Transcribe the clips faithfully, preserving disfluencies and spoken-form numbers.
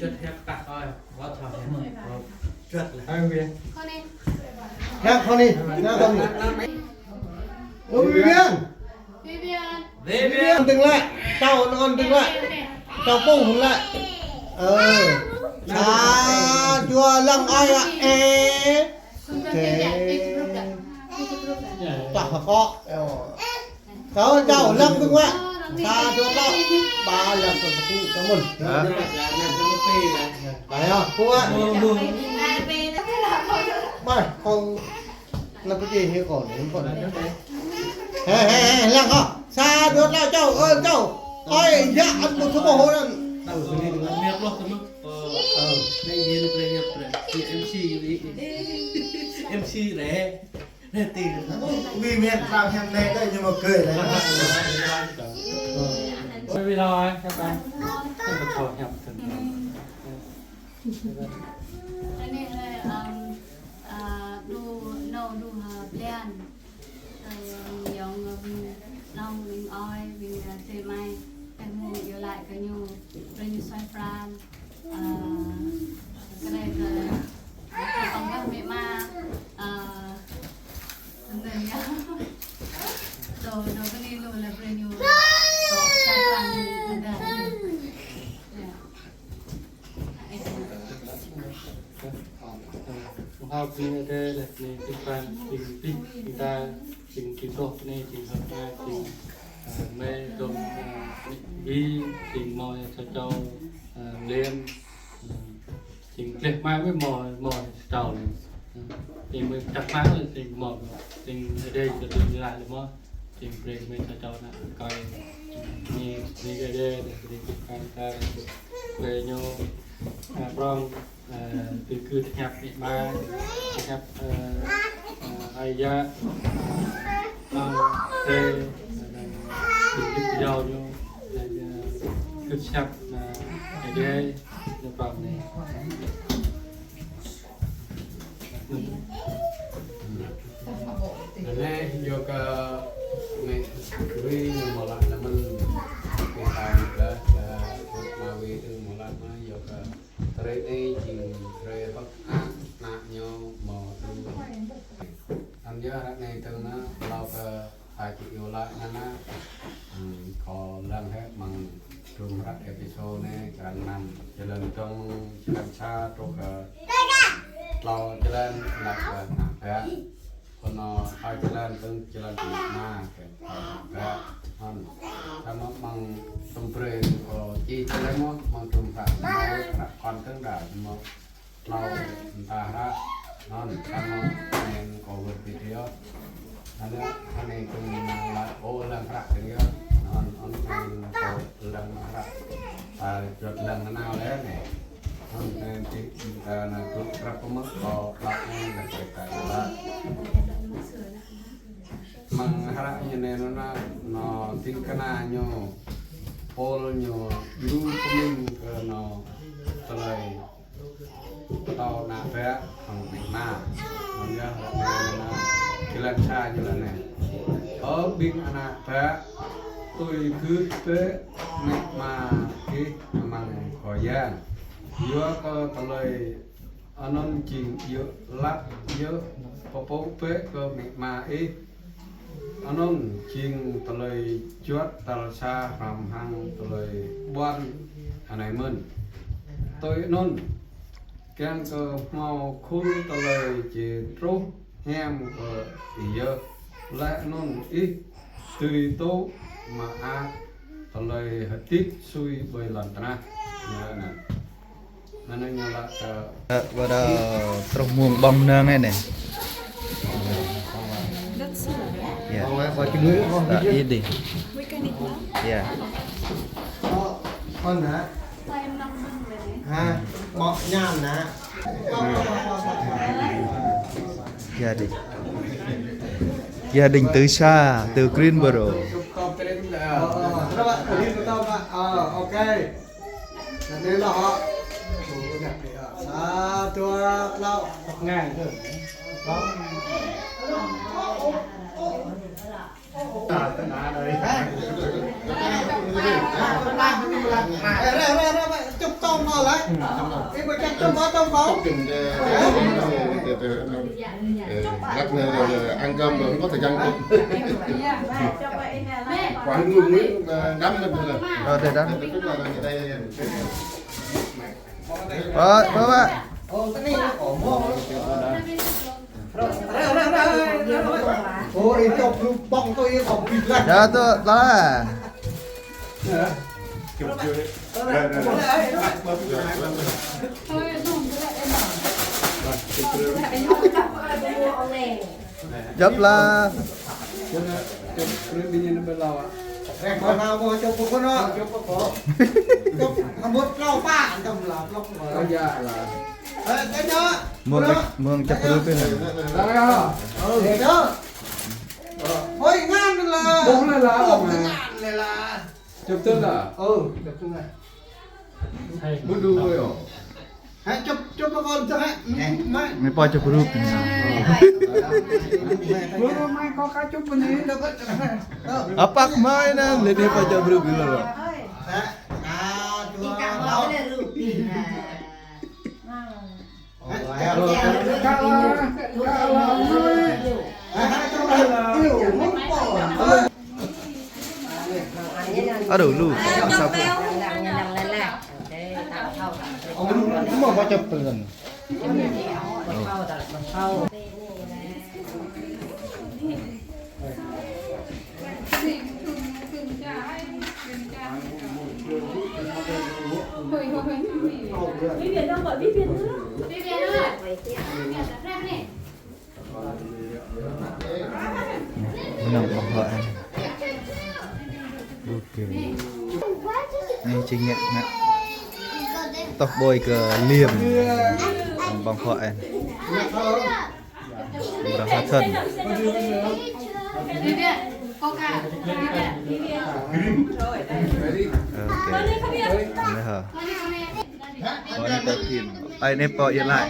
Čuăt hiăp tah ơi, wơ̆t thâo hiăp. Čuăt lĕ. Hai Hương Viên. Khŏm anai. Nă khŏm anai, nă khŏm anai. Ơ, Hương Viên. Hương Viên. Hương Viên. Hương Viên, dơ̆ng lĕ. Čao anŭn dơ̆ng lĕ. Čao pŭng lĕ. Ơ. Sa, dua, lăng ơi lĕ. Ê. Tah kŏ. Ơ. Čao, čao, lăng dơ̆ng wă. Sa, dua, tlâo. Ba lăng kơ kơpŭ, čao mơ̆n. Hă? Ba yơh, kơpŭ wă. Ba, kâo, lăng kơ kơpŭ hĭ kâo anai, kâo anai. Hê, hê, hê, lăng kâo. Sa, dua, tlâo, čao, ơ, čao. Ơi, yă, ăn một số bộ hội anŭn. Đau, cái này là miệng lọt rồi mà. Ờ, ờ, cái gì nó phải nhập rồi. Thì em xê, em xê đấy. Ui, mẹ, tao hiam này đây nhưng mà cười đấy. Ôi, vì sao anh? Các bạn, các bạn thua hiam thường. Anai, ơ, ăm, ơ, đu, nô, đu, hă, plian. Ơ, yŏng, ơ, ƀing nong, ƀing ơi, ƀing, ơ, tơmai, tơmai iâu laĭ kơ ñu, brơi ñu suaih pran. Ơ, kơ anai kơ, kơ păng kơ mĕ ma, ơ, anŭn yơh. Dŏ, dŏ kơ anai lu lĕ brơi ñu, dŏ, sa pran ñu, anŭn yơh. Yă. Hmâo ƀing adơi lĕ, anai, ƀing pran, ƀing pih, ƀing ta, ƀing, ƀing tŏh, anai, ƀing hơ̆k mơak, ƀing, ơ, mơi dŏm, ơ, ƀing, ƀing hmâo sa čô, ơ, lĕm, ơ, ƀing pleh mai mơi hmâo, hmâo sa čô anai. Ơ, ƀing mơi čăk mai, ƀing hmâo, ƀing adơi, ƀing adơi lĕ hmâo. Čiăng brơi mơi sa čô ană kâo. Anai, anai kơ adơi, adơi brơi kơ kâo ta, brơi ñu, ơ, prong, ơ, tui kơ tơñap mĕ ma, tơñap, ơ, ơ, ơi yă, ơ, tê, ơ, tui kơ yua ñu, ơ, kơ tơñap, ơ, adơi, ñu prong anai. Anai, yua kơ mĕ Wi ñu mơ̆ laĭ anŭn, mĕ ta ñu kơ, kơ mă Wi tơ mơ̆ laĭ anŭn, yua kơ hrơi anai jing hrơi hơ̆k mơak ană ñu mơ̆ tơ. Anŭn yơh ră anai tơ anŭn, hlâo kơ Hai či iâu laĭ anŭn, hmm, kâo lăng hĭ mơ̆ng dŭm hră Êphêsô anai, črăn năm, jơlan dơ̆ng, jơlan sa truh kơ tlâo jơlan, laĭ kơ ană bă. Kơnơ̆ng hai jơlan dơ̆ng, jơlan kơ ană bă. Anŭn. Samơ̆ mơ̆ng tơm brơi kâo či jơlan mơ̆, mơ̆ng dŭm hră, mơ̆ng hră Kon dơ̆ng đa mơ̆. Hlâo mơta hră, anŭn, samơ̆ anai kâo wơ̆t video. Anŭn, anai kơ ñu laĭ ôh lăng hră kơ ñu. Anŭn, anŭn, anŭn kâo lăng hră. Ta juăt lăng nanao lĕ anai. Anŭn, anai, ti, ta na tu krăp pơmơ̆k kâo laĭ anai lăng kơ ta laĭ. Mơ̆ng hră ñu anai anŭn, anŭn, anŭn, ding kơna ñu, Pôl ñu, djru pơmĭn kơ anŭn, tơlơi pơtô ană bă hăng mĕ ma. Anŭn yơh, anŭn, anŭn, jơlan sa ñu laĭ anai. Ơ ƀing ană bă, tui gưt bĕ mĕ ma gih amăng Khua Yang. Yua kơ tơlơi anŭn jing yơh lăp yơh pơpŭ bĕ kơ mĕ ma ih. Anŭn jing tơlơi juăt tal sa hrăm hăng tơlơi ƀuăn anai mơ̆n. Tui anŭn, kiăng kơ hmâo khul tơlơi či truh hiam kơ ih yơh. Laih anŭn ih dưi tŭ mơak tơlơi hơdip sui ƀơi lŏn tơnah. Anŭn. Anŭn ñu laĭ kơ. Ơ, wơ̆t truh mông ƀơ̆ng mơnơ̆ng anai. Yă. Ơ, wơ̆t, wơ̆t, wơ̆t. Yă. Ơ, ôn hă? Hă? Mă ñan hă? Gia đình. Gia đình từ xa, từ Greensboro. Ơ, ơ, ơ, ok. Anai lĕ hă. Sa, dua, tlâo. Ngai. Ơ, ră, ră, ră, ră. Chụp tông vào đấy. Ê, mà chắc chụp vào tông vào. Chụp chừng, ờ, ờ, ờ, ờ, lắc, ờ, ăn cơm rồi không có thời gian chụp. Quán luôn ấy, ờ, ngắm mình thôi. Ờ, để đắm. Tức là người ta Ơ, ơ, ơ. Ôi, chụp lụp bông tôi, bông bịt lắm. Dạ, tôi, đó là. Djop lah. Rek kơ nao mơ̆ čŏp pơkŏn nao. Čŏp pơkŏn. Čŏp hơmŭt klâo pă, tơm lah, plŏk mơ̆. Ơ, ya lah. Ơ, tơña. Mơ̆ng, mơ̆ng čŏp rup anai. Lah, ya. Ơ, ya. Ôi, ngăn lah. Ƀuh lah, lah. Ƀuh ngăn lah. Čŏp tơl lah. Ơ, čŏp tơl lah. Ƀu đu ƀơi ôh. Hă, čŏp, čŏp pơkŏn tơl hă. Anai pô čŏp rup. Ƀu đu mai kâo ka čŏp anai. Apăk mai anai, lĕ anai pô čŏp rup ƀu lĕ. Hă, sa, dua, tơl. Aduh, lu, sabar. Mau baca pelan. Mơnơ̆ng ƀơ̆ng huă anai. Ƀu kơ. Anai či ngă ngă. Tŏh ƀơi kơ liêm. Ƀơ̆ng huă anai. Ƀơ̆ng huă thơ̆n. Ok. Anai hă. Ơ, anai pô phim. Ơ, anai pô yơh laĭ.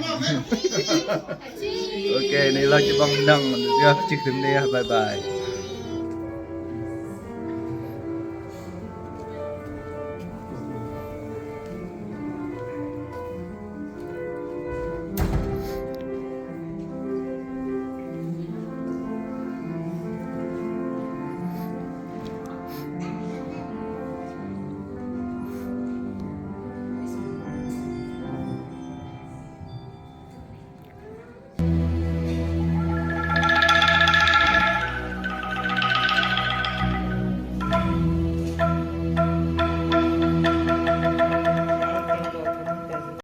Ok, anai lăng či ƀơ̆ng mơnơ̆ng, yơh, čih tơm anai, bye bye.